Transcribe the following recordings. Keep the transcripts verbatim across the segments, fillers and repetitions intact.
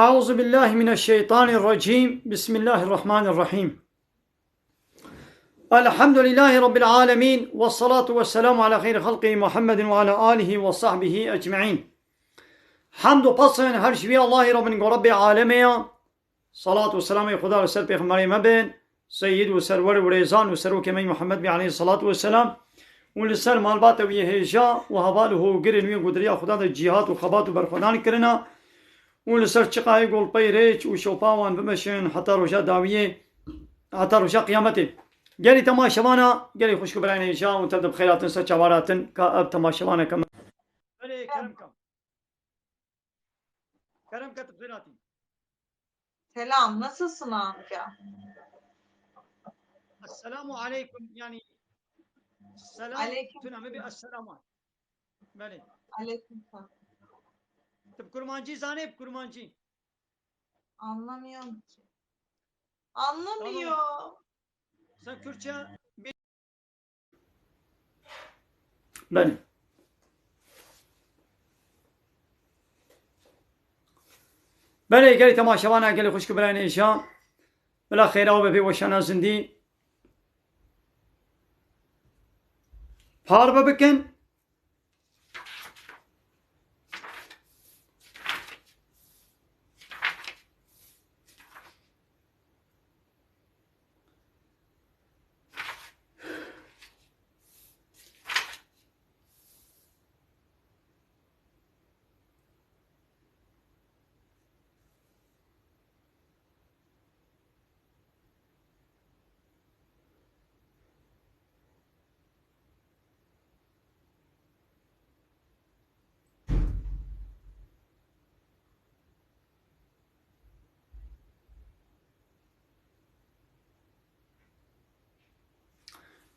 أعوذ بالله من الشيطان الرجيم. بسم الله الرحمن الرحيم. الحمد لله رب العالمين، والصلاة والسلام على خير خلقه محمد وعلى آله وصحبه أجمعين. Hemd û pesên her ji wî Allahî re bin ku Rebbê alemê ye. Salat û selamê Xuda li ser pêxemberê me bin, seyyid û serwer û rêzan û serokê me Muhammed bî aleyhissalatu vesselam û li ser malbata wî hêja û heval û hogirên wî ku di riya Xuda de cîhat û xebat û berxwedan kirina û li ser çiqayê golpey rêç û şopa wan bimeşin heta roja dawiyê, heta roja qiyametê. Gelî temaşevana, gelî xwişk û birayên hêja û tev de bi xêr hatin ser çavar hatin ka ev temaşevaneke me. Belê, kerem kam. Kerem ke tu bi xêr hatî. Selam, nasılsın amca? Esselamu aleykum, yani selam, Aleyküm. Tuna me bi esselamu. Belê. Aleyküm selam. Tu bi kurmancî zanê, bi kurmancî? Anlamıyorum ki. Anlamıyor. Tamam. Sen Kürtçe Belê. Belê, gelî temaşevana, gelî xwişk û birayên hêja. Bila xêra we be pê weşana zindî. Parve bikin.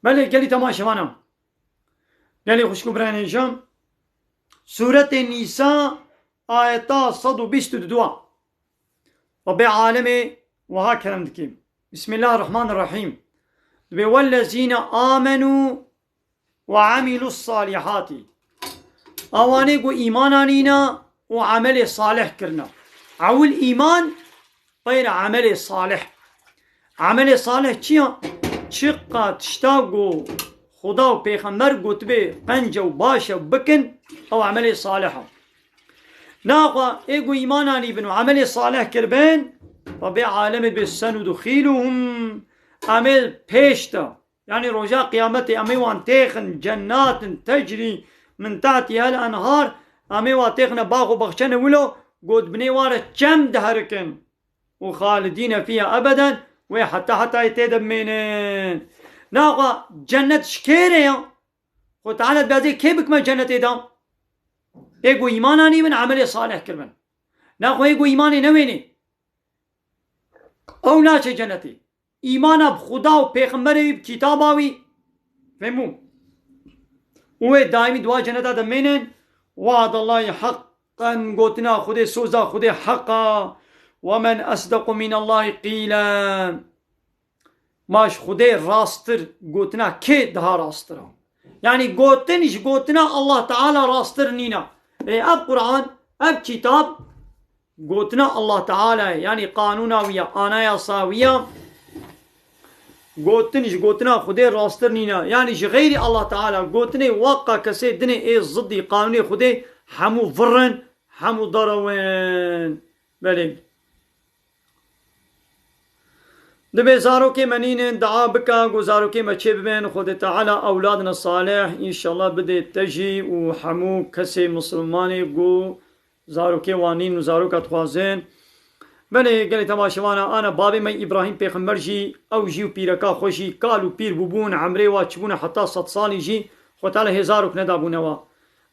Belê, gelî temaşevana. Gelî xwişk û birayên hêja. Sûretê Nîsa, ayeta sed û bîst û du. Rabbê alemê wiha kerem dike. Bismillahirrahmanirrahîm. Dibê: "Wellezîne amenû ve amilus salihati." Awanê ku îman anîna û emelê salih kirina. Ewil îman, peyre emelê salih. Emelê salih çi ya? Çiqa tişta ku Xuda û pêxember gotibê qenc e û baş e bikin, ew emelê salih e. Naxwe ê ku îman anîbin û emelê salih kiribin, Rabbê alemê dibê senudxîluhum, em ê pêş de, yanî roja qiyametê, em ê wan têxin cennatin tecrî min tehtîhel enhar, em ê wan têxine bax û baxçene wilo, ku di binê wan re çem diherikin. Û xalidîne fîha ebeden, wê heta hetayê tê de bimênin. Naxwe cennet ji kê re ya? Xwe Teala dibê ez ê kê bikime cennetê de? Ê ku îman anîbin, emelê salih kiribin. Naxwe ê ku îmanê newênê, ew naçe cennetê. Îmana bi Xuda û pêxemberê wî, bi kitaba wî, fehmû. Û wê daîmî di wa cenneta de mênin. We'dallahî heqqen, gotina Xwedê, soza Xwedê heq a. Ve men esdequ minallahî qîlen. Ma ji Xwedê rasttir gotina kê daha rasttir a? Yanî gotin ji gotina Allah Teala rasttir nîna. Ê ev Quran, ev kitab, gotina Allah Teala ye, yanî qanûna wî ya, anayasa wî ya. Gotin ji gotina Xwedê rasttir nîne. Yanî ji xeyrî Allah Teala gotinê weqa kesê dinê ê zidî qanûnê Xwedê hemû vir in, hemû derew in. Belê. Dibê zarokê me nînin, dua bike ku zarokê me çê bibin, Xwedê Teala ewladine salih, înşallah bidê te jî û hemû kesê misilmanê ku zarokê wan nîn û zaroka dixwazin. Belê gelê temaşevana, ana babê me Îbrahîm pêxember jî, ew jî û pîreka xwe jî kal û pîr bûbûn, emrê wa çibûne heta sed salî jî, Xwedê Teala hê zarok nedabûne wa.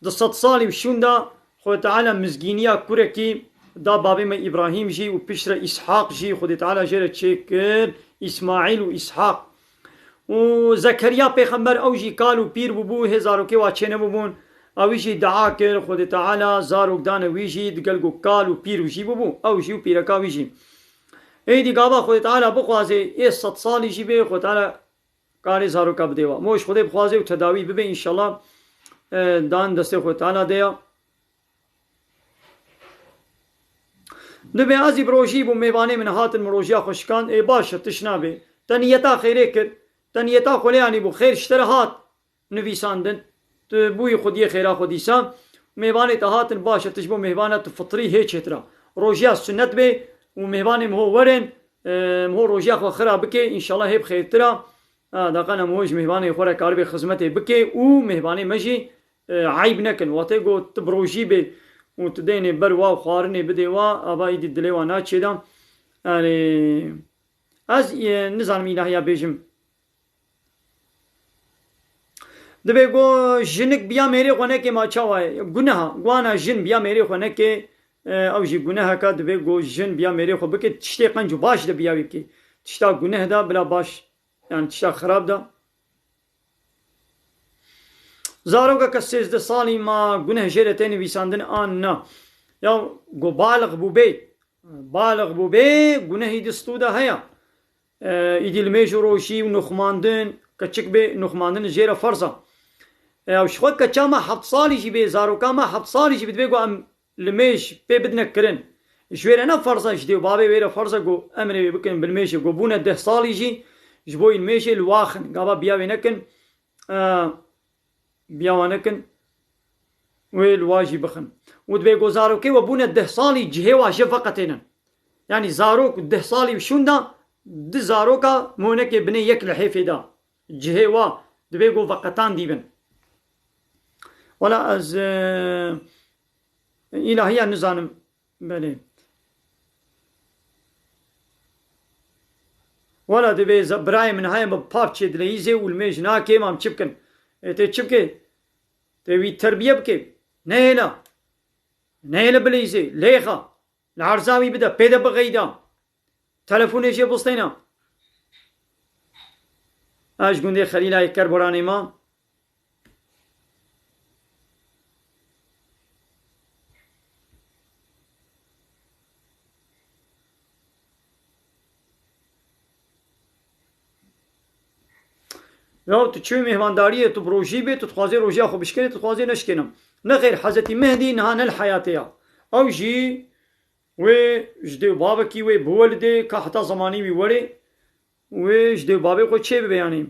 Di sed salî û şûn de Xwedê Teala mizgîniya kurekî da babê me Îbrahîm jî û piştre Îshaq jî Xwedê Teala jê re çêkir, Îsmaîl û Îshaq. Û Zekeriya pêxember, ew jî kal û pîr bûbû, hê zarokê wa çênebûbûn. Ewî jî dua kir, Xwedê Teala zarok dane wî jî, digel ku kal û pîr jî bûbû, ew jî û pîreka wî jî. Êdî gava Xwedê Teala bixwaze, ê sed salî jî bê, Xwedê Teala karê zaroka bidê wa. Mo ji Xwedê bixwaze û tedawî bibe, înşallah, e, dan destê Xwedê Teala de ya. Dibê ez ê bi rojî bû, mêvanê min hatin, min rojiya xwe şikand. Ê, baş e, tişt nabe. Te niyeta xêrê kir. Te niyeta xwe lê anî bû. Xêr ji te re hat nivîsandin. Tu bûyî xwediyê xêra xwe dîsa. Mêvanê te hatin, baş e, tişt bû, mêvana tu fitrî hê çêtir e. Rojiya sunet bê û mêvanê min ho werin, e, min ho rojiya xwe xira bike, înşallah hê bi xêrtir e. Ha, daqana min ho ji mêvanê xwe re karibê xizmetê bike û mêvanê me jî, e, eyb nekin. Wextê ku tu bi rojî bê û tu deynê ber wa û xwarinê bidê wa, ava îdî dilê wa naçê de. Erê, ez, e, nizanim îlahiya bêjim. Dibê ku jinik biya mêrê xwe neke, ma çawa ye? Guneha, guana jin biya mêrê xwe neke, e, ew jî guneheka, dibê ku jin biya mêrê xwe bike, tiştê qenc û baş de biya wî bike. Tişta guneh de bila baş, yani tişta xirab de. Zarokeke sêzdeh salî ma guneh jê re tê nivîsandin an na? Ya ku balix bûbê, balix bûbê, gunehî di stû de heye. E, îdî limêj û rojî û nuxmandin, keçik bê, nuxmandin jê re ferz e. E, ew ji xwe keça me heft salî jî bê, zaroka me heft salî jî bê, divê ku em limêj pê bidine kirin. Ji wê re ne ferz e, ji dê û babê wê re ferz e ku emrê wê bikin, bi limêjê ku bûne deh salî jî, ji bo limêjê li wa xin. Gava biya wê nekin, e, biya wa nekin, wê li wa jî bixin. Û dibê ku zarokê we bûne deh salî cihê wa jê veqetênin. Yanî zarok deh salî şûnda, di zaroka monekê binê yek lihêfê de. Cihê wa dibê ku veqetandî bin. Wela ez, e, îlahiya nizanim. Belê. Wela divê ze-, birayê min heye, min pap çê dileyîzê û limêj nake, mam çi bikin? Ê, tê çi bike? Tê wî terbiye bike. Nehêla. Nehêle bileyîzê. Lêxa. Li erza wî bide. Pê de bixeyda. Telefonê jê bistêne. Ez ji gundê Xelîlayê Kerboranê me. Ya tu çûyî mêhvandariyê, tu bi rojî bê, tu dixwazê rojiya xwe bişkênê, tu dixwazê neşkêne. Nexêr, Hezretî Mehdî niha ne li heyatê ya. Ew jî wê ji dê û bavekî wê biwelidê, ka heta zemanî wî werê, wê ji dê û bavê xwe çê bibe yanî.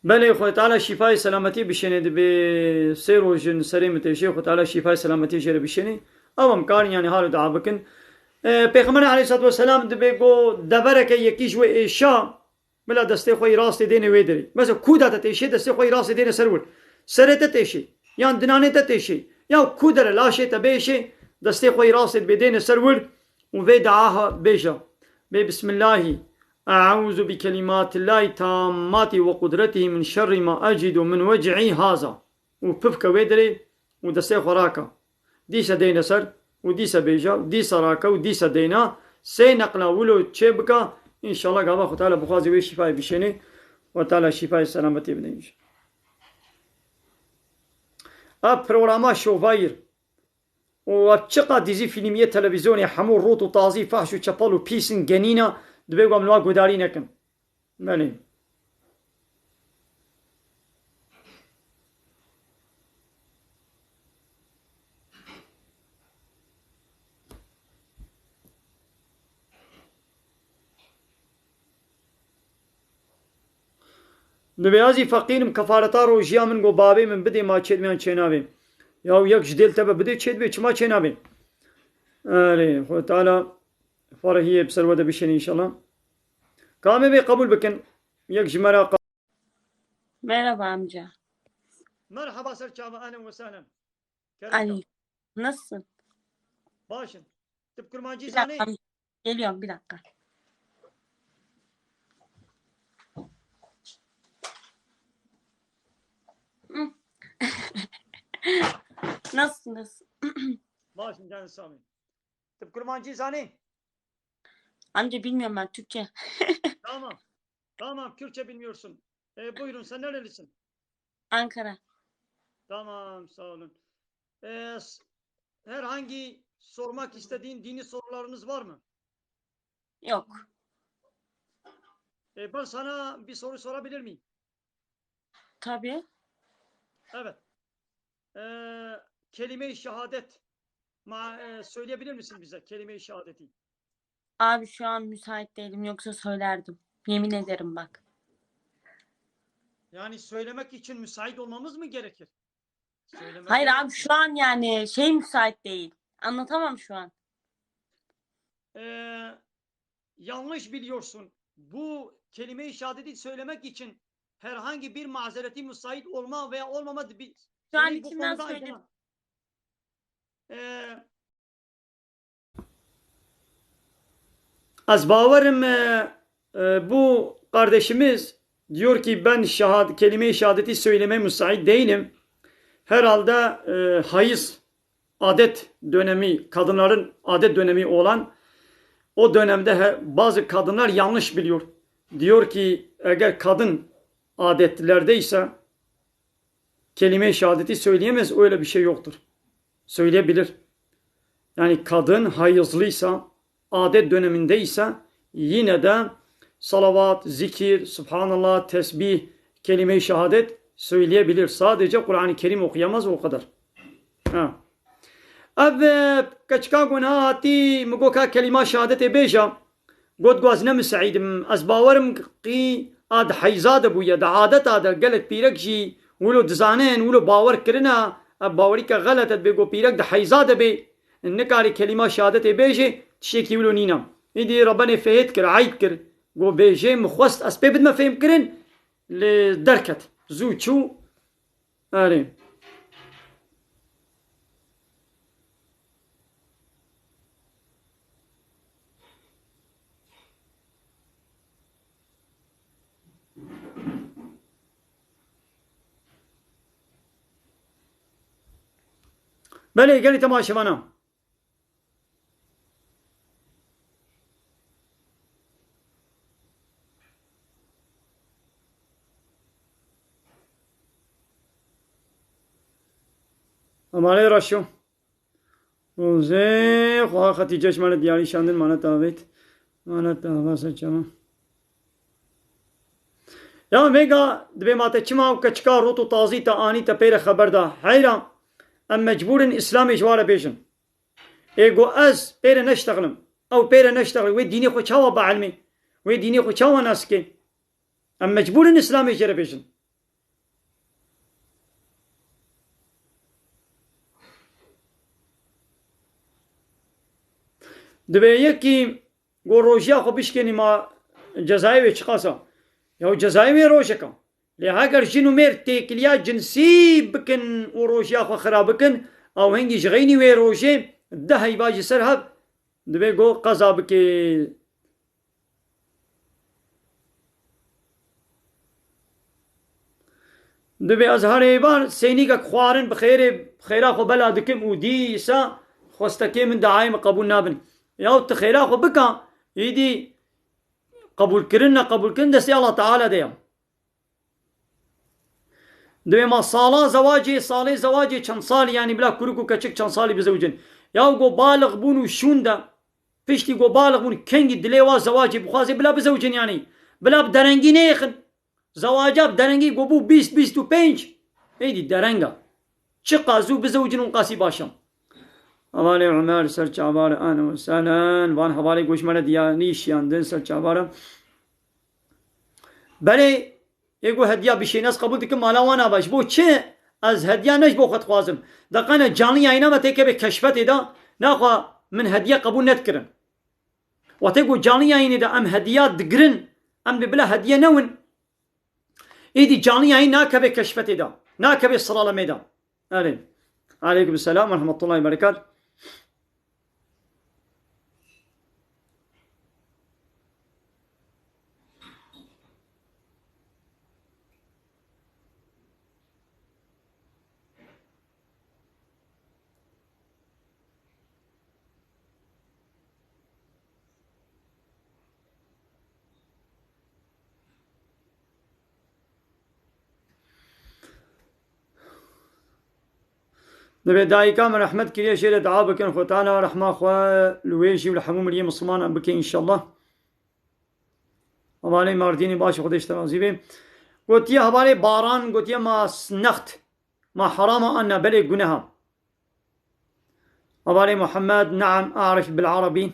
Belê, Xwedê Teala şîfayê selametiyê bişênê, dibê sê roj in serê min têşê, Xwedê Teala şîfayê selametiyê jê re bişênê. Ew em karin yanî hal û dua bikin. E, Pêxemberê aleyhissalatu vesselam dibê ku devereke yekî ji wê êşa, bila destê xwe yî rastê dêne wê derê. Mesela ku da te têşê, destê xwe yî rastê dêne ser wir. Serê te têşê, yan dinanê te têşê, ya ku dere laşê te bêşê, destê xwe yî rastê dibê dêne ser wir û vê dua ha bêje. Bê Bismillahî, Eûzu bi kelimatillahi tammatî ve qudretihî min şerrî ma ecidu min wec'î haza. Û pifke wê derê û destê xwe rake. Dîse deyne ser û dîse bêje û dîse rake û dîse deyne. Sê neqla wilo çê bike. Înşallah gava Xwe Teala bixwazê wê şîfayê bişênê. Xwe Teala şîfayê selametiyê bide înşallah. Ev programa şovayîr û ev çiqa dîzî fîlmiyê televîzyonê hemû rût û tazî fehş û çepel û pîs in genîna, dibê ku em li wan guhdarî nekin. Belê. Dibê ez jî feqîr im, kefareta rojiya min go bavê min bidê ma çêdibê yan çênabê. Ya yek ji dêl te be bidê çêdibê, çima çênabê? Erê, Xwedê Teala Farehiyê bi ser we de bişêne înşallah. Kamê bê qebûl bikin. Yek ji me re qa- Merhaba amca. Merhaba ser çava, ahlen ve sahlen. Kerem Ali, nasılsın? Başın. Tip kurmancı Bir dakika, zanî? Geliyorum bir dakika. Hı. Nasılsınız? Başın canı sağ olun. Tip kurmancı zanî? Amca bilmiyorum ben Türkçe. Tamam. Tamam, Kürtçe bilmiyorsun. E, buyurun, sen nerelisin? Ankara. Tamam, sağ olun. E, s- herhangi sormak istediğin dini sorularınız var mı? Yok. E, ben sana bir soru sorabilir miyim? Tabii. Evet. e, kelime-i şehadet ma-, e, söyleyebilir misin bize kelime-i şehadeti? Abi şu an müsait değilim, yoksa söylerdim. Yemin ederim bak. Yani söylemek için müsait olmamız mı gerekir? Söylemek Hayır gerek abi, şu an yani şey müsait değil. Anlatamam şu an. Ee, yanlış biliyorsun. Bu kelime-i şehadeti söylemek için herhangi bir mazereti müsait olma veya olmama bir Şu an seni bu içimden konuda söyledim. aydınlan- Ee, ez bawerim, e, e, bu kardeşimiz diyor ki ben şahad kelime-i şehadeti söyleme müsait değilim. Herhalde, e, hayız adet dönemi, kadınların adet dönemi olan o dönemde he-, bazı kadınlar yanlış biliyor. Diyor ki eğer kadın adetlerdeyse kelime-i şehadeti söyleyemez, öyle bir şey yoktur. Söyleyebilir. Yani kadın hayızlıysa, adet dönemindeyse yine de salavat, zikir, subhanallah, tesbih, kelime-i şehadet söyleyebilir. Sadece Kur'an-ı Kerim okuyamaz, o kadar. Ha. Ev, e, keçika ku niha hatî min got ka kelîma şehadetê bêje, got ku ez ne miseîd im. Ez bawer im qî a di heyza de bûye, di adeta de gelek pîrek jî wilo dizanin, wilo bawer kirine, ev bawerîke xelet e, dibê ku pîrek di heyza de bê, nikarê kelîma şehadetê bêjê, tiştekî wilo nîne. Îdî rebenê fêhêt kir, eyd kir, got bêjê, min xwest ez pê bidime fêhmkirin, lê derket. Zû çû, Erê. Belê, gelî temaşevana. Amanê reşo. Rozê, xwe Xetîce ji me re diyarî şandin, mane tavêt. Mane tava ser çema. Ya mêga, dibê ma te çima ew keçika rot û tazî te anî te pê re xeber da. Heyra, em mecbûr in Îslamê ji wa re bêjin. Ê go ez pê re neştexlim. Ew pê re neştexlê. Wê dînê xwe çawa bielmê? Wê dînê xwe çawa nas ke? Em mecbûr in Îslamê jê re bêjin. Dibê yekî go rojiya xwe bişkênî ma cezayê wê çiqas e? Ya cezayê wê rojek e. Lê heger jin û mêr têkiliya cinsî bikin û rojiya xwe xira bikin, ew hingî ji xeynî wê rojê deh heyva ji ser hev dibê go qeza bikê. Dibê ez herêbar seynîgek xwarin bi xêrê, bi xêra xwe bela dikim û dîsa xwestekê min diayê min qebûl nabin. Yaw tu xêra xwe bika, îdî qebûlkirin neqebûlkirin destê Allah Teala de ya. Dibê ma sala zewacê, salê zewacê çend salî, yanî bila kuruk û keçik çend salî bizewicin. Yaw go balix bûn û şûn de, piştî go balix bûn, kengî dilê wa zewacê bixwazê bila bizewicin yanî. Bila bi derengî nêxin. Zewaca bi derengî go bû bîst, bîst û pênc. Êdî dereng e. Çiqas zû bizewicin û qasî baş e. Hevalê Umer ser çavare, ahlen we sehlen. Van hevalê go ji me re diyarî şiyandin ser çavare. Belê, ê go hediya bişên, ez qebûl dikim, mala wan ava. Ji bo çi? Ez hediya ne ji bo xwe dixwazim. De qene canlı yayına me têkeve keşfetê de, naxwe min hediya qebûl nedikirin. Wextê ku canlı yayınê de em hediya digirin, em dê bila hediye newin. Êdî canlı yayın nakeve keşfetê de, nakeve sıralemê de. Erê. Aleyküm selam ve rahmetullahi ve berekat. Dibê dayika min rehmet kiriye, jê re dua bikin, Xwetana rehma xwe li wê jî û li hemû miriyê Mislimanan bike înşallah. Hevalê Mardînê baş, Xwedê ji te razî be. Gotiye hevalê Baran, gotiye ma s-, next. Ma heram a an na belê guneh a? Hevalê Muhammed, naam, arif bil arabi.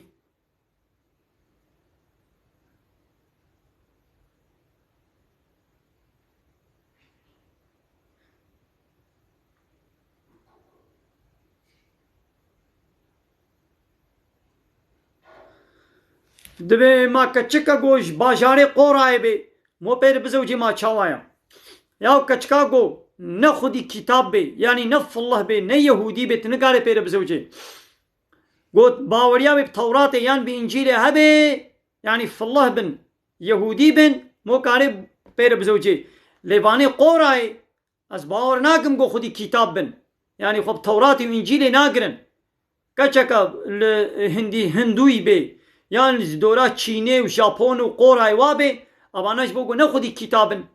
Dibê ma keçika go ji bajarê Qorayê bê, mo pê re bizewicê ma çawa ya? Ya keçika go ne xwedî kitab bê, yanî ne filih bê, ne yehûdî bê, tu nikarê pê re bizewicê. Got, baweriya wê bi Tewratê yan bi Încîlê hebe, yanî filih bin, yehûdî bin, mo karê pê re bizewicê. Lê vanê Qorayê, ez bawer nakim ku xwedî kitab bin. Yanî xwe bi Tewratê û Încîlê nagirin. Keçeke li Hindî, Hindûyî bê, yan ji dora Çînê û Japon û Qorayê wa bê, evana ji bo ku ne xwedî kitab in,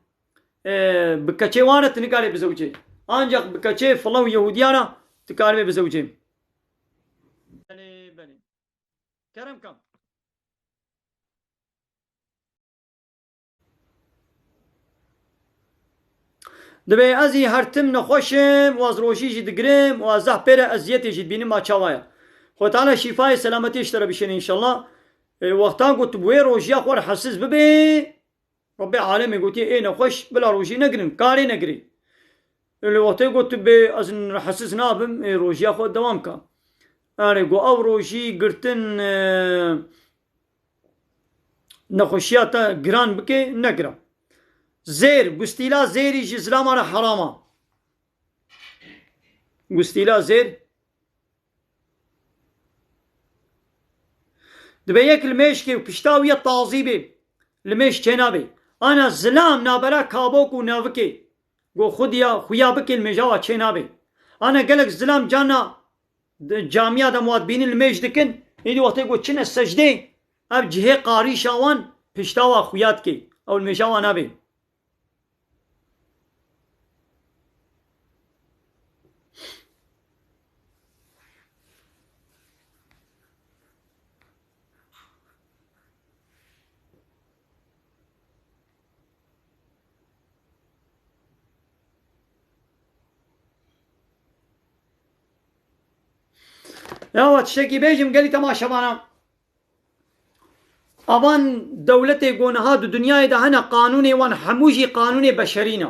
e, bi keçê wan re tu nikarê bizewicê. Ancaq bi keçê file û Yehûdiyan re tu karibê bizewicê. Belê, belê. Kerem ke. Dibê ez jî her tim nexweş im û ez rojî jî digirim û ez zehf pê re eziyetê jî dibînim, ma çawa ye? Xwe Teala şîfayê selametiyê ji te re bişêne înşallah. E, wexta ku tu bi wê rojiya xwe rehetsiz bibê, Rebbê alemê gotiye, ê nexweş bila rojî negirin, karê negirê. Lê wextê got tu bê, ez rehetsiz nabim, ê rojiya xwe dewam ka. Erê, got ew rojî girtin, e, nexweşiya te giran bike, negira. Zêr, gustîla zêrî ji zilama re heram a. Gustîla zêr. Dibê yek limêjkê û pişta wî ya tazî bê, limêj çênabê. Ana zilam nabera kabok û navikê. Go xudiya xuya bike, limêja wa çênabê. Ana gelek zilam cana di camiya de muwat bînin limêj dikin, êdî wextê go çine secdê, ev cihê qarîşa wan pişta wa xuya dike. Ew limêja wa nabê. Ya, wa tiştekî bêjim gelî temaşevana. Avan dewletê go niha di dinyayê de hene, qanûnê wan hemû jî qanûnê beşerî ne.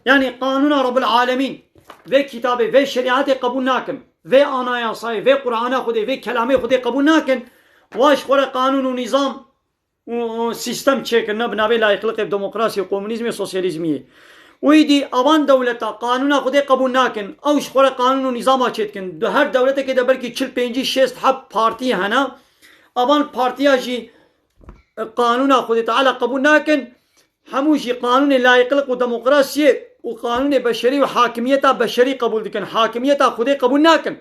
Yanî qanûna Rebbil Alemîn, vê kitabê, vê şerîetê qebûl nakin. Vê anayasayê, vê Qur'ana Xwedê, vê kelamê Xwedê qebûl nakin. Wa ji xwe re qanûn û nîzam û, û sîstem çêkirine bi navê layîqliqê, demokrasiyê, komunîzmê, sosyalîzmiyê. Û îdî avan dewleta qanûna Xwedê qebûl nakin. Ew ji xwe re qanûn û nîzama çêdikin. Di her dewletekê de belkî çil pêncî şêst heb partî hene. Avan partiya jî, e, qanûna Xwedê Teala qebûl nakin. Hemû jî qanûnê layîqliq û demokrasiyê û qanûnê beşerî û hakimiyeta beşerî qebûl dikin. Hakimiyeta Xwedê qebûl nakin.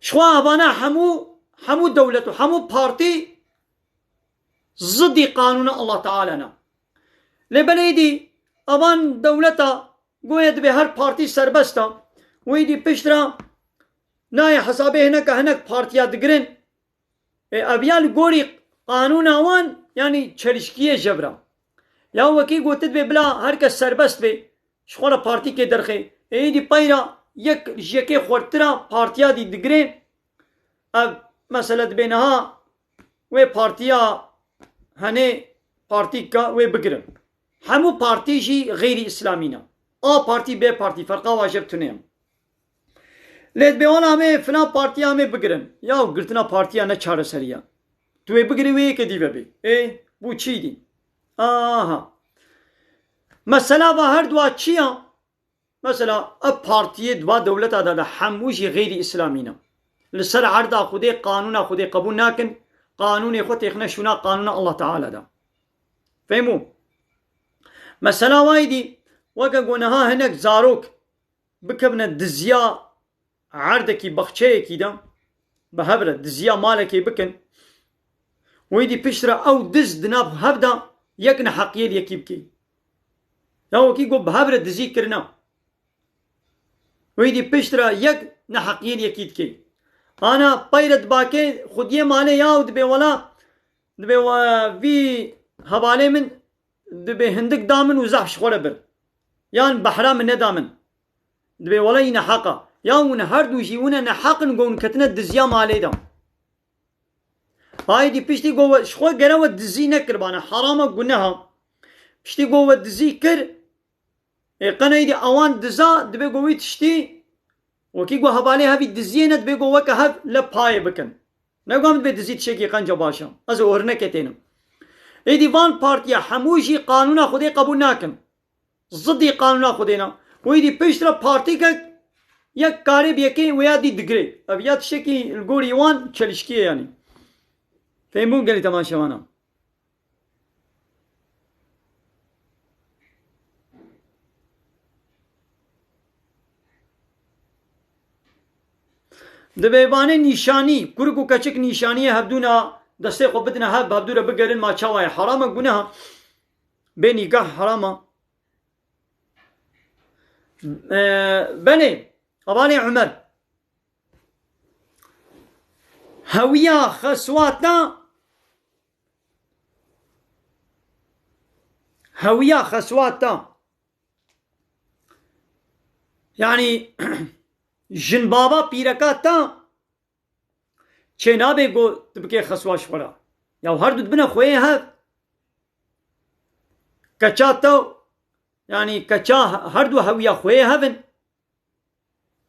Ji xwe evana hemû, hemû dewlet û hemû partî zidî qanûna Allah Teala ne. Lê belê êdî evan dewleta goye dibê her partî serbest e. Wê êdî pişt re nayê hesabê hineka hinek partiya digirin. Ê, ev ya li gorî qanûna wan, yanî çelişkiyê jevra. Ya wekî gotit bê bila her kes serbest bê, ji xwe re partîkê derxê. Ê, êdî peyra yek ji yekê xwertira partiya dî digirê. Ev mesele dibê niha wê partiya henê partîka wê bigirin. Hemû partî jî xeyrî îslamî ne. A partî, B partî, ferqa wa jeb tune ye. Lê dibê wana em ê filan partiya em ê bigirin. Ya girtina partiya ne çareserî ye. Tu wê bigirî wê yekê dî vebê. Ê, bû çî dî? Aha. Mesela va her dua çi ya? Mesela ev partiyê di va dewleta de de hemû jî xeyrî îslamî ne. Li ser erda Xwedê qanûna Xwedê qebûl nakin, qanûnê xwe têxine şûna qanûna Allah Teala de. Fehmû? Mesela wayî dî, weke ku niha hinek zarok bikevine diziya erdekî, baxçeyekî de, bi hev re diziya malekê bikin, wê dî pişt re ew diz di nav hev de yek neheqiyê li yekî bikê. Ya wekî ku bi hev re dizî kirine. Wê dî pişt re yek neheqiyê li yekî dikê. Ana pey re dibakê xwediyê malê ya û dibê wela, dibê we-, vî hevalê min dibê hindik da min û zehf ji xwe re bir. Yan behra min neda min. Dibê wele yî neheq a. Ya hûn her du jî hûn e neheq in, go hûn ketine diziya malê de. Haydî piştî go we, ji xwe gere we dizî nekiribane. Heram e, guneh e. Piştî go we dizî kir, ê qeneyî dî ewan diza, dibê go wî tiştî, wekî go hevalê hevî diziyê ne, dibê go weke hev le payê bikin. Ne go em dibê dizî tiştekî qenca baş e. Ez ê ornekê tênim. Êdî van partiya hemû jî qanûna Xwedê qebûl nakin. Zidî qanûna Xwedê ne. Wî dî pişt re partîkek yek karê bi yekê wê ya dî digirê. Ev ya tiştekî li gorî wan çelişkî ye yanî. Fehmbûn gelî temaşevana. Dibê vanê nîşanî, kurik û keçik nîşaniyê hevdûna destê xwe bidine hev, bi hevdû re bigerin, ma çawa ye? Heram e, guneh e. Bê nîgah heram e. Ee, belê, hevalê Umer. Hewiya xeswata, hewiya xeswata. Yanî, jinbava pîreka te çê nabe go tu bikê xeswa ji xwe re. Ya her du dibine xweyê hev. Keça te, yanî keça her du hewiya xweyê hev in.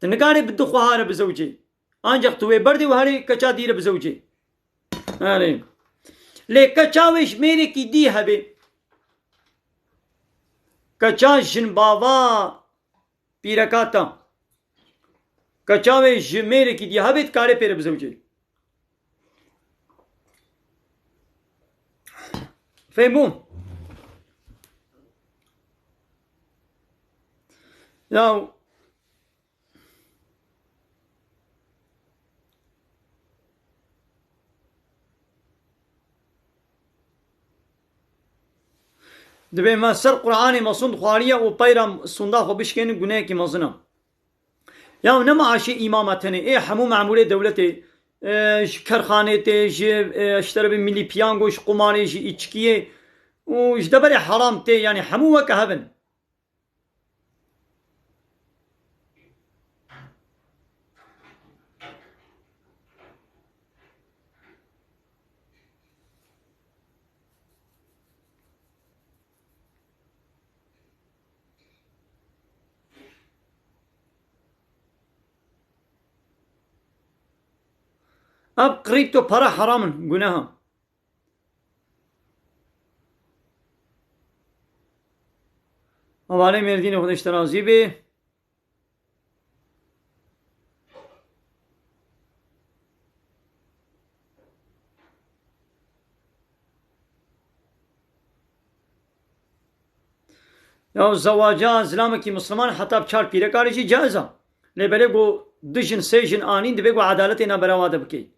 Tu nikarê bi du xweha re bizewicê. Ancak tu wê berdê û herê keça dî re bizewicê. Erê. Lê keça wê ji mêrekî dî hebe. Keça jinbava pîreka te. Keça wê ji mêrekî dî hebe, dikarê pê re bizewicê. Fehmbûn? Ya Dibê me ser Qur'anê me sund xwariye û peyra sunda xwe bişkênin, gunehekî mezin e. Ya ne maaşê îmama tenê, ê hemû memûrê dewletê, e, ji kerxanê tê, ji, e, ji terefê milî piyango, ji qumarê, ji îçkiyê û ji deverê heram tê, yanî hemû weke hev in. Ev krîpto para heram in, guneh in. Hevalê Mêrdînê, Xwedê ji te razî bê. Ya zewaca zilamekî misliman heta bi çar pîreka re jî caiz e. Lê belê ku du jin, sê jin anîn, divê ku edaletê navbera wa de bikey.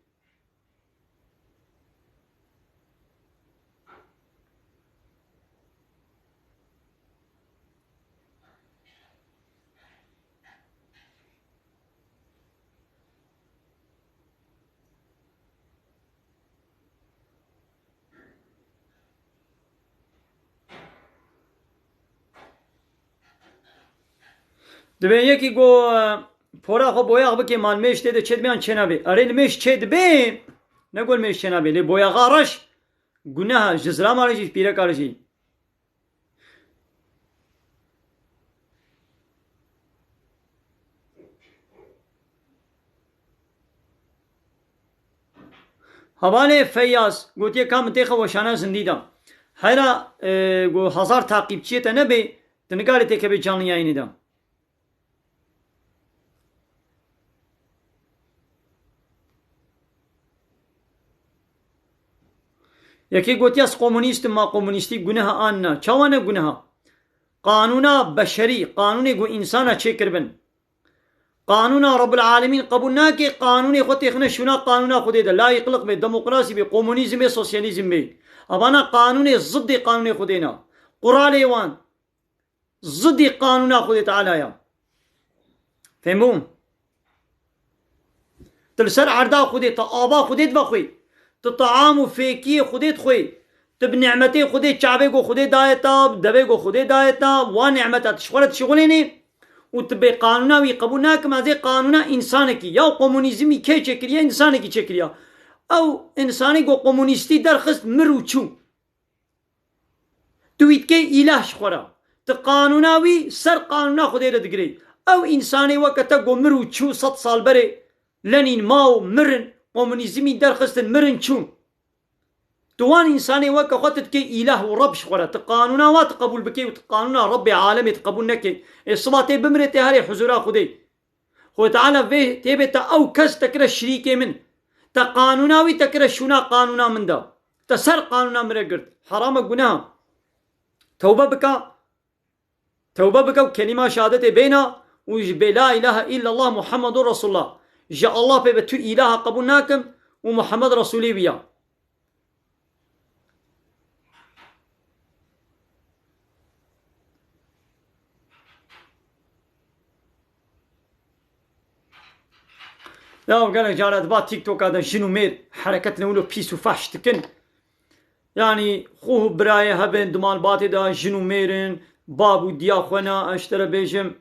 Divê yekî ku, e, pora xwe boyax bike, ma nimêj tê de çêdibe yan çênabe. Erê, nimêj çêdibe, ne ku nimêj çênabe. Lê boyaxa reş guneh e, ji zilama re jî, ji pîreka re jî. Hevalê Feyyaz gotiye, ka min têxe weşana zindî de. Heyra, e, ku hezar taqîbçiyê te nebê, tu nikarê têkevê canlı yayînê de. Yekê gotiye, ez komunîst im, ma komunîstî guneh e an na? Çawa ne guneh e? Qanûna beşerî, qanûnê ku însana çêkiribin. Qanûna Rabbul Alemîn qebûl nake, qanûnê xwe têxine şûna qanûna Xwedê de. Layîqliq bê, demokrasî bê, komunîzm bê, sosyalîzm bê. Evana qanûnê ziddê qanûnê Xwedê ne. Quralê wan zidî qanûna Xwedê Teala ya. Fehmbûn? Tu li ser erda Xwedê, tu ava Xwedê divexwî. Tu taam û fêkiyê Xwedê dixwî. Tu bi nîmetê Xwedê, çavê ku Xwedê daye te, devê ku Xwedê daye te, wan nîmeta tu ji xwe re dişixulênî û tu bê qanûna wî qebûl nakim, ez ê qanûna însanekî ya komunîzmî kê çêkiriye, însanekî çêkiriye. Ew însanê ku komunîstî derxist, mir û çû. Tu wî dikey îlah ji xwe re. Tu qanûna wî ser qanûna Xwedê re digirê. Ew însanê weke te ku mir û çû sed sal berê Lenîn ma û mirin, komunîzmî derxistin, mirin çûn. Tu wan însanê weke xwe tu dikey îlah û Reb ji xwe re. Tu qanûna wa tu qebûl bikey û tu qanûna Rebbê alemê tu qebûl nekey. Ê siba tê bimirê tê herê huzûra Xwedê. Xwedê Teala vê tê bê te ew kes te kire şirîkê min. Te qanûna wî te kire şûna qanûna min de. Te ser qanûna min re girt. Herame guneha. Tewbe bike. Tewbe bike û kelîma şehadetê bêne û ji bê la ilahe illallah Muhammedun Resulullah. Ji Allah pê ve tu ilaha qebûl nakim û Muhammed Resulê wî ya. Ya gelek cara diba TikToka de jin û mêr hereketine wilo pîs û fehş dikin. Yanî xwe û birayê hebin di malbatê de jin û mêr in, bab û diya xwe ne, ez ji te re bêjim.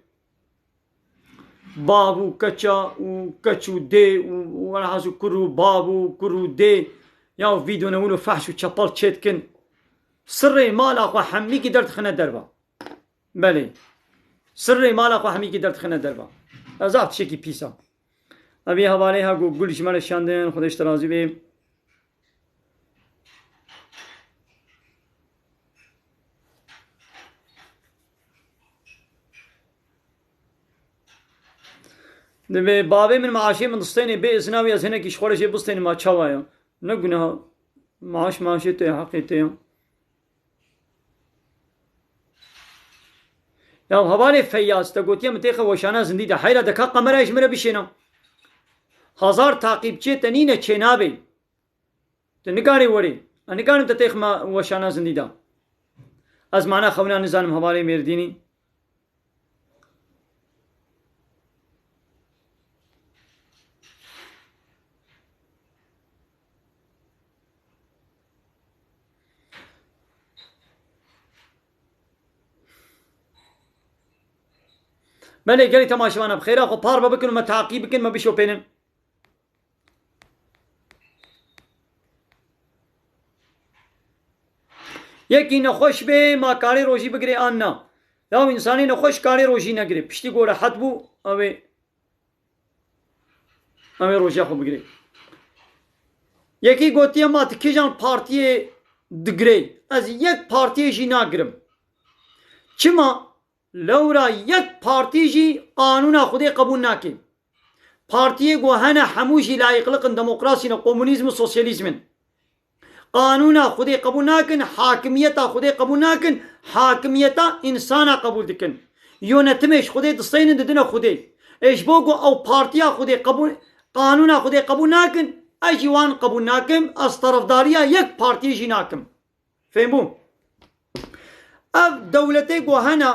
Bab û keça û keç û dê û, û welhasil kur û bab û kur û dê ya vîdyo ne wilo fehş û çepel çêdikin. Sirrê mala xwe hemîkî derdixine derve. Belê. Sirrê mala xwe hemîkî derdixine derve. Ev zaf tiştekî pîs e. Evî hevalê ha ku gul ji me re şandin, Xwedê ji te razî bê. Divê bavê min maaşê min distênê bê izina wî ez hinekî ji xwe re jê bistênim ma çawa ya? Ne guneha. Maaş maaşê te ye, heqê te ye. Ya hevalê Feyyaz, te gotiye min têxe weşana zindî de. Heyra de ka kamerayê ji min re bişêna. Hazar taqîbçiyê te nîne çênabê. Tu nikarî werî. Ez nikarim te têxime weşana zindî de. Ez mana xewna nizanim hevalê Mêrdînî. Belê gelî temaşevana bi xêra xwe parve bikin û me taqî bikin, me bişopênin. Yekî nexweş bê, ma karê rojî bigirê an na? Ya însanê nexweş karê rojî negirê. Piştî ku rehet bû, ew ê, ew ê rojiya xwe bigirê. Yekî gotiye ma ti kîjan partiyê digirê? Ez yek partiyê jî nagirim. Çima? Lewra yek partî jî qanûna Xwedê qebûl nake. Partiyê ku hene hemû jî layîqliq in, demokrasî ne, komunîzm û sosyalîzm in. Qanûna Xwedê qebûl nakin, hakimiyeta Xwedê qebûl nakin, hakimiyeta însana qebûl dikin. Yönetimê ji Xwedê disteynin didine Xwedê. Ê ji bo ku ew partiya Xwedê qebûl, qanûna Xwedê qebûl nakin, ez jî wan qebûl nakim, ez terefdariya yek partiyê jî nakim. Fêm bû? Ev dewletê ku hene,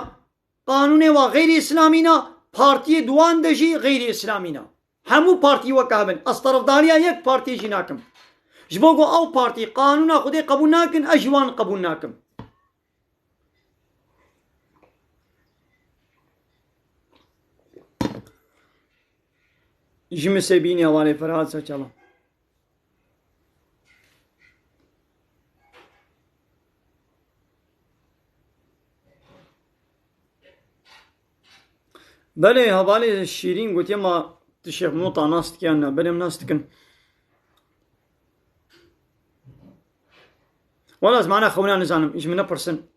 qanûnê wa xeyrî îslamî ne, partiyê di wan de jî xeyrî îslamî ne. Hemû partî weke hebin. Ez terefdariya yek partiyê jî nakim. Ji bo ku ew partî qanûna Xwedê qebûl nakin, ez jî wan qebûl nakim. Ji min sê bînî hevalê Ferhat Saçalan. Belê, hevalê Şîrîn gotiye ma tu Şêx Mûta nas dikiyan ne? Belê, em nas dikin. Wala ez mana xewna nizanim, ji min nepirsin.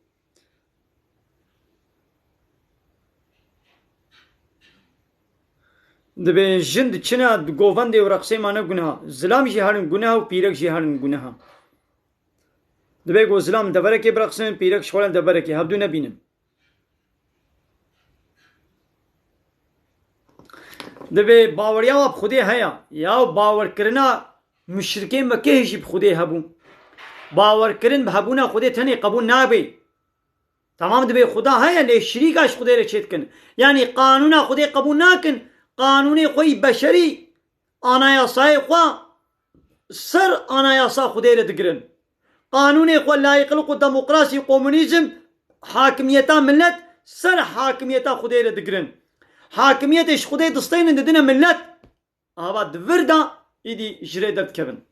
Dibê jin diçine di govendê û reqsê ma ne guneha. Zilam jî herin guneha û pîrek jî herin guneha. Dibê ku zilam deverekê bireqsin, pîrek ji xwe re deverekê, hevdu nebînin. Dibê baweriya wa bi Xwedê heye. Ya bawerkirina muşrikên Mekkehê jî bi Xwedê hebû. Bawerkirin bi hebûna Xwedê tenê qebûl nabe. Tamam, dibê Xuda heye, lê şirîka ji Xwedê re çêdikin. Yanî qanûna Xwedê qebûl nakin, qanûnê xwe yî beşerî, anayasayê xwe ser anayasa Xwedê re digirin. Qanûnê xwe, layîqlik û demokrasî, komunîzm, hakimiyeta millet ser hakimiyeta Xwedê re digirin. Hakimiyetê ji Xwedê distênin, didine millet. Ava di vir de îdî ji rê derdikevin.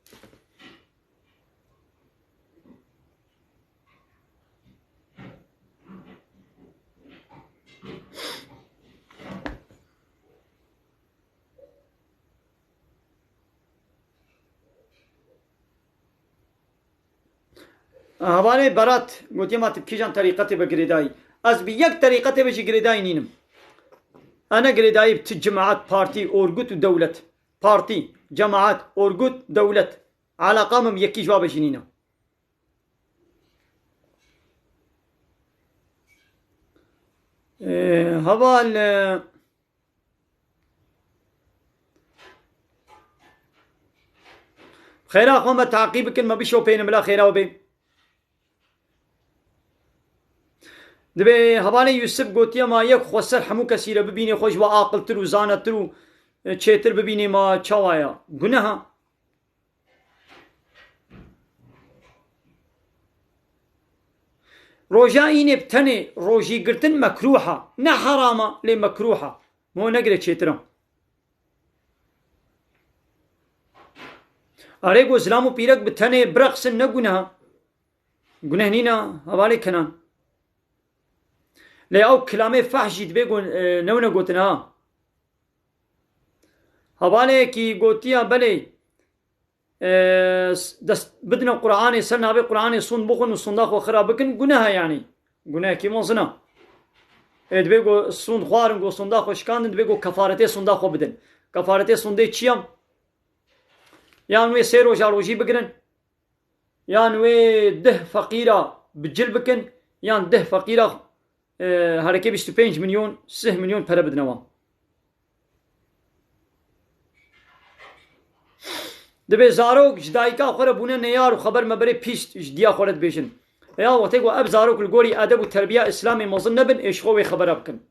Hevalê Berat gotiye, ma tu bi kîjan terîqetê be girêdayî? Ez bi yek terîqetê be jî girêdayî nînim. Ez ne girêdayî bi tu cemaat, partî, orgut û dewlet. Partî, cemaat, orgut, dewlet. Alaqa min bi yekî ji wa be jî nîne. Ee, heval, e, Xêra xwe me taqî bikin, me bişopênin bila xêra we bê. Dibê hevalê Yusuf gotiye, ma yek xweser hemû kesî re bibînê, xwe ji we aqiltir û zanetir û, e, çêtir bibînê, ma çawa ya? Guneha. Roja înê bi tenê rojî girtin mekrûh a. Ne heram a, lê mekrûh a. Mo negire çêtir a. Erê, go zilam û pîrek bi tenê bireqsin ne guneh a. Guneh nîne, hevalê Kenan. Lê ew kilamê fehş jî dibê go, e, newne gotin ha. Hevaleyekî gotiya belê, e, s-, dest bidine Qur'anê, ser navê Qur'anê sûnd bixwin û sûnda xwe xira bikin, guneh e yanî. Gunehekî mezin e. Ê dibê go sûnd xwarin, go sûnda xwe şikandin, dibê go kefaretê sûnda xwe bidin. Kefaretê sûndê çi ye? Yan wê sê roja rojî bigirin, yan wê deh feqîra bi cil bikin, yan deh feqîra, e, herikê bîst û pênc milyon, sih milyon pere bidine wan. Dibê zarok ji dayika xwe re bûne neyar û xeber meberê pîs ji diya xwe re dibêjin. Ya wextê ku ev zarok li gorî edeb û terbiya Îslamê mezin nebin, ê ji xwe wê xebera bikin.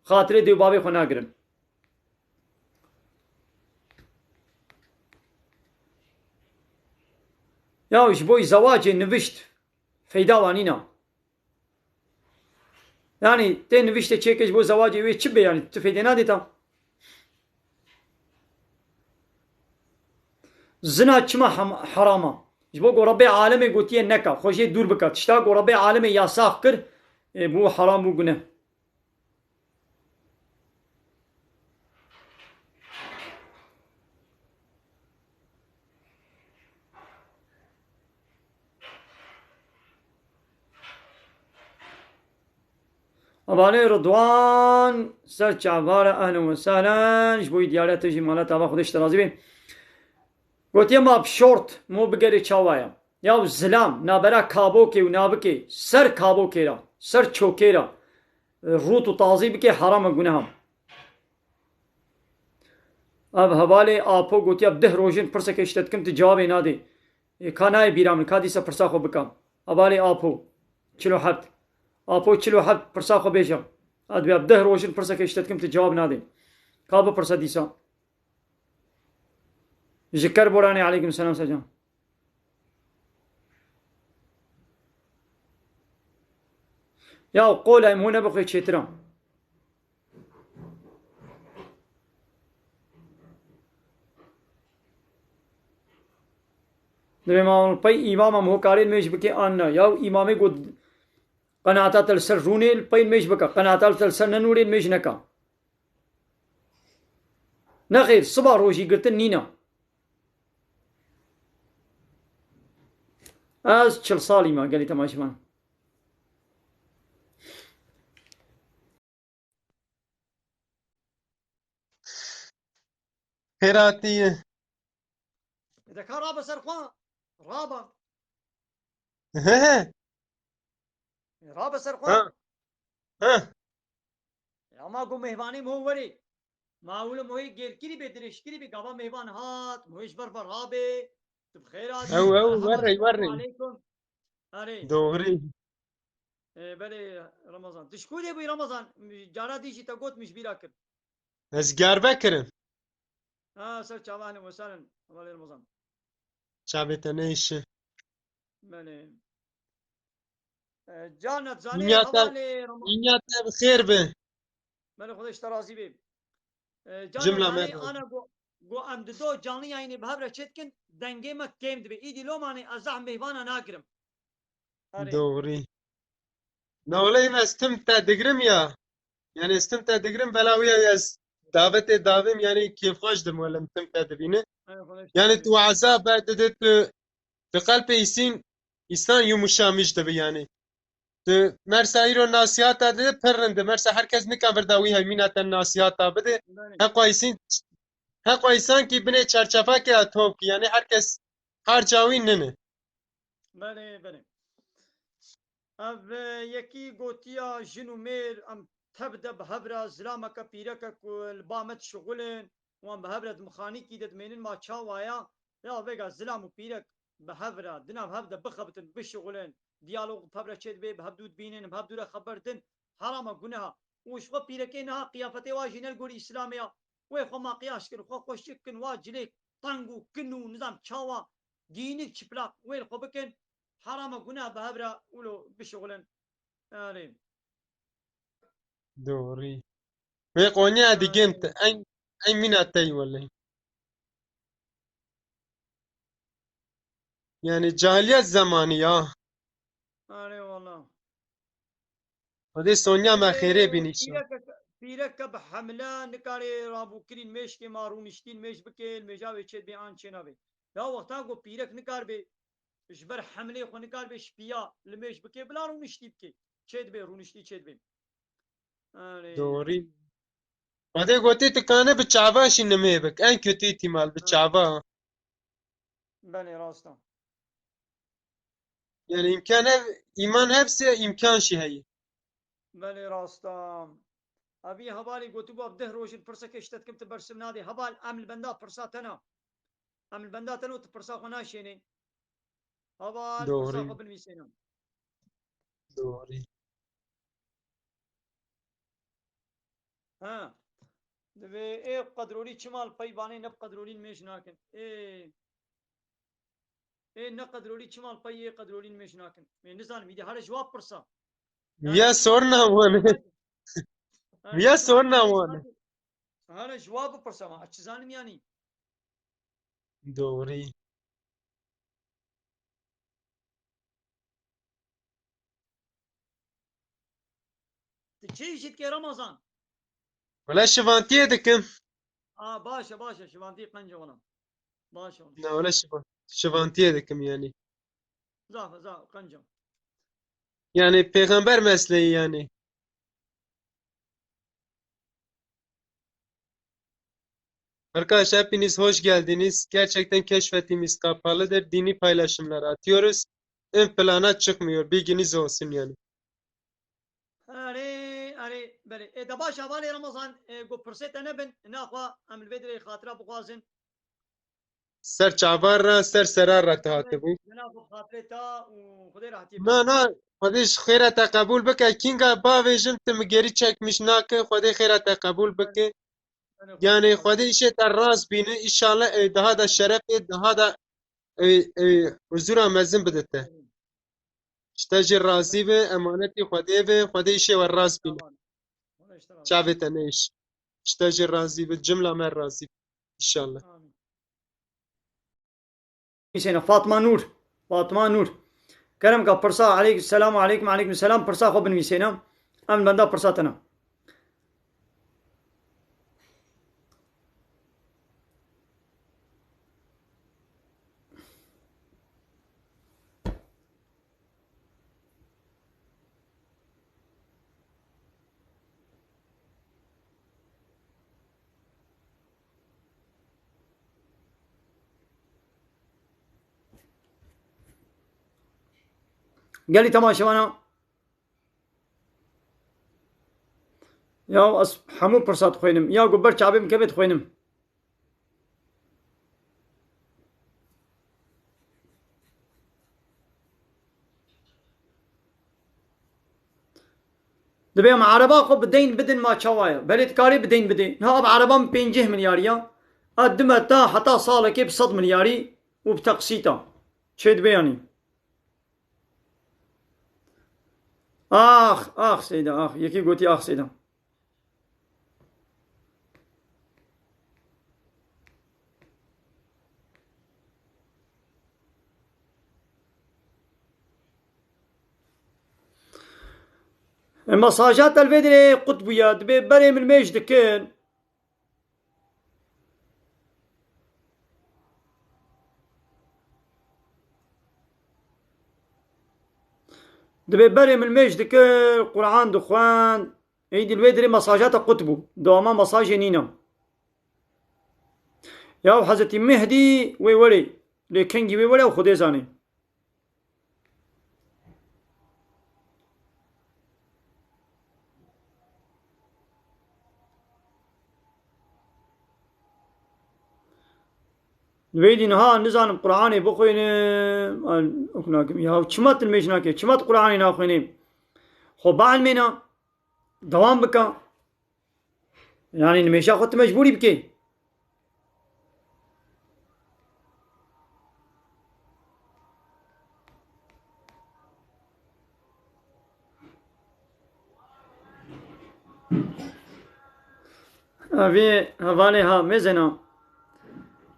Xatirê dê û bavê xwe nagirin. Ya ji bo zewacê nivişt feyda wa nîna. Yanî tê niviştê çêke ji bo zewacê wê çi bê, yanî tu fêdê nadê ta. Zina çima hem-, heram a? Ji bo ku Rebbê alemê gotiye neka, xwe jê dûr bike. Tişta ku Rebbê alemê yasax kir, ê, bû heram, bû guneh. Hevalê Ridwan, ser çava re, ehlen we sehlen. Ji bo wî diyare te jî mala tava Xwedê ji te razî be. Gotiye ma bi şort, mo bigerê çawa ye? Ya zilam, nabera kabokê û nabikê, ser kabokê re, ser çokê re, rût û tazî bikê, heram e, guneh e. Ev hevalê Apo gotiya, bi deh rojin pirsekê ji te dikim, tu cewabê nadê. Ê, ka nayê bîra min, ka dîsa pirsa xwe bika. Hevalê Apo, çil û heft. Apo çil û heft, pirsa xwe bêje. Ez dibê bi deh rojin pirsekê ji te dikim, tu cewab nadê. Ka bipirse dîsa. Ji Kerboranê, aleykum selam Sercan. Ya qol em hûn nebixwe çêtir a. Dibê ma pey îmam em hokarê mêj bike an na. Ya îmamê got qenaata te li ser rûnê, li pey mêj bike. Qenaata te li ser nenûrê, mêj neka. Nexêr, siba rojî girtin nîna. Ez çil salî me, gelî temaşevan. Xêratî ye. Deka rabe ser xwe. Rabe. He he. Rabe ser xwe. Ha. Ha. Ya ma got mêhvanê min ho werê. Ma wilo mohê gêrkirî bê, dirêjkirî bê, gava mêvan hat, mohê ji ber ve rabê. Tu bi xêr hatî. Ew, ew, Merhaba, werrê, selamu werrê. Aleykum. Erê. Doğru. Ee, belê Ramazan. Tu ji ku dê bûyî Ramazan? Cara dî jî te got, min ji bîra kir. Ez Gerbe kirim. Ha, ser çava, ehlen we sehlen. Hevalê Ramazan. Çavê te neyşe. Belê. E, Can, tu zanî Dinya te, hevalê Rama- dinya te bi xêr be. Belê, Xwedê ji te razî be. E, Can, Cimla tu zanî me. Ana go, go em dido canlı yayınê bi hev re çêdikin, dengê me kêm dibe. Îdî lomanê ez zehf mêvana nagirim. Erê. Doğru. Na wele ez tim te digirim ya. Yani ez tim te digirim, bela wî ya ez davetê davim, yani kêfxweş dim wele tim te dibîne. Erê, Xwedê ji te razî be. Yani tu weza be dide tu, tu qelpê îsîn, îsan yumuşamiş dibi yani. Tu mersa îro nasihata dide pir rind e. Mersa herkes nikan vir da wî hemîna te nasihata bide. Belê. Heqa îsîn, heqa îsan ki binê çerçevakê ya top ki. Yani herkes harca wî nine. Belê, belê. Ev, e, yekî gotiya jin û mêr em tev de bi hev re zilameke pîreke ku li ba me dişixulin, wan bi hev re di mixanîkî de dimênin ma çawa ya, ya vêga zilam û pîrek bi hev re, di nav hev de bixebitin, bişixulin, diyalog bi hev re çêdibe, bi hev dû dibînin, bi hev dû re xeber din, herama guneha. Û ji xwe pîrekê niha qiyafetê wa jî ne li gorî Îslamê ya. Wê xwe makyaj kin, xwe xweşik kin, wa cilê teng û kin û nizam çawa giyînik, çiplak wê li xwe bikin. Herama guneh bi hev re wilo bişixulin. Erê. Doğru. Wê Konya Erê. Digin te, en, en mîna tey wele. Yani cahiliyet zamanı ya. Erê wala. Xwedê sonya me xêrê bînî. Pîreke, pîreke bi hemle nikarê rabûkirîn mêşkê ma rûniştîn mêş bike, li mêja wê çê dibê an çê nabê. Ya wexta ku pîrek nikar bê ji ber hemlê xwe nikar bê şipiya li mêj bike, bila rûniştî bike. Çê dibê, rûniştî çê dibê. Erê. Doğru. Xwedê gotê tu kane bi çava şî nimê bik. En kötü ihtimal bi çava. Belê, rast e. Yani îmkan hev, îman hevse îmkan şî heye. Belê, rast e. Evî hevalî gotibû, ev deh roj in pirseke ji te dikim, tu bersiv nadê. Heval, em li benda pirsa te ne. Em li benda te ne û tu pirsa xwe naşênê. Heval, pirsa Doğru. Xwe binivîsêne. Doğru. Ha. Divê ê qedrolî çima li pey banê ne bi qedrolî nimêj nakin. Ê. Ê ne qedrolî çima li pey ê qedrolî nimêj nakin. Ê nizanim, îdî here ji wa pirsa. Yani Ya sorna wane. Ha, Ya sorna wane. Here ji wa bipirsa ma. Ez çi zanim yani. Doğru. Tu çi îşî dikê Ramazan? Wele şivantiyê dikim. A, baş e, baş e. Şivantî qenc e wala. Baş e wala. Ne, wele şivan-, şivantiyê dikim yani. Zaf e, zaf, qenc e. Yani peygamber mesleği yani. Arkadaşlar hepiniz hoş geldiniz. Gerçekten keşfetimiz kapalıdır. Dini paylaşımlar atıyoruz. Ön plana çıkmıyor. Bilginiz olsun yani. Erê, erê, belê. E, de baş, hevalê Ramazan, e, ku pirsê te nebin, naxwe em li vê dirê xatira bixwazin. Ser çavar re, ser serar re tu hatibû. Cenab-ı Xatirê te û Xwedê rahatiyê Na, bide. Na, Xwedê ji xêra te qebûl bike. Kînga bavêjin tu mi geri çekmiş nake. Xwedê xêra te qebûl bike. Yani Xwedê îşê te rast bîne. Înşallah, e, daha da şerefê, daha da, e, e, huzura mezin bide te. Ji te jî razî be, emanetî Xwedê be, Xwedê îşê we rast bîne. Çavê te nêş. Ji te jî razî be, cimla me razî be. Înşallah. Amîn. Hüseyin, Fatma Nur. Fatma Nur. Kerem ka pirsa, aleykum selam, aleykum, aleykum selam, pirsa xwe binivîsêne. Em benda pirsa te ne. Gelî temaşevana. Ya ez hemû pirsa dixwînim. Ya ku ber çavê min keve dixwînim. Divê em ereba xwe bi deyn bidin ma çawa ye? Belê dikarî bi deyn bidê. Niha ev ereba min pêncî milyarî ya. Ez dime ta heta salekê bi sed milyarî û bi teqsîta. Çê dibe yanî. Ax, ax Seyda, ax. Yekî gotî ax Seyda. E, mesaja te li vê derê qut bûye. Dibê berê min mêj dikin. Dibê berê min mêj dikir, Quran dixwend. Êdî li wê derê mesaja te qut bû. Dewama mesajê nîne. Ya Hezretî Mehdî wê werê. Lê kengî wê were ew Xwedê zanê. Wê dî niha nizanim Qur'anê bixwînim, an, ok nakim. Ya çima tu mêj nake? Çima tu Qur'anê naxwînî? Xwe bielmêne, dewam bike. Yani nimêja xwe tu mecbûrî bikê. Evê hevalê ha mêzena.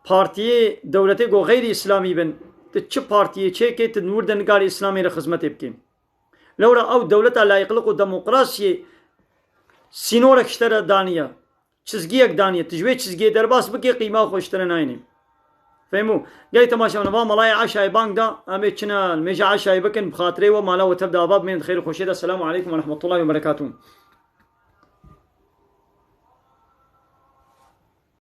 Partiyê dewletê go xeyrî îslamî bin. Tu çi partiyê çêkê, tu nur de nikarî îslamê re xizmetê bikê. Lewra ew dewleta layîqlik û demokrasiyê sînorek ji te re daniye. Çizgiyek daniye. Tu ji wê çizgiyê derbas bikê, qîma xwe ji te re nayênê. Fehmû? Gelî temaşevan, va malayê eşayê bang da, em ê çine li mêja eşayê bikin, bi xatirê we mala we tev de ava bimên di xêr û xweşiyê de. Selamu aleykum ve rahmetullahi ve berekatuhu.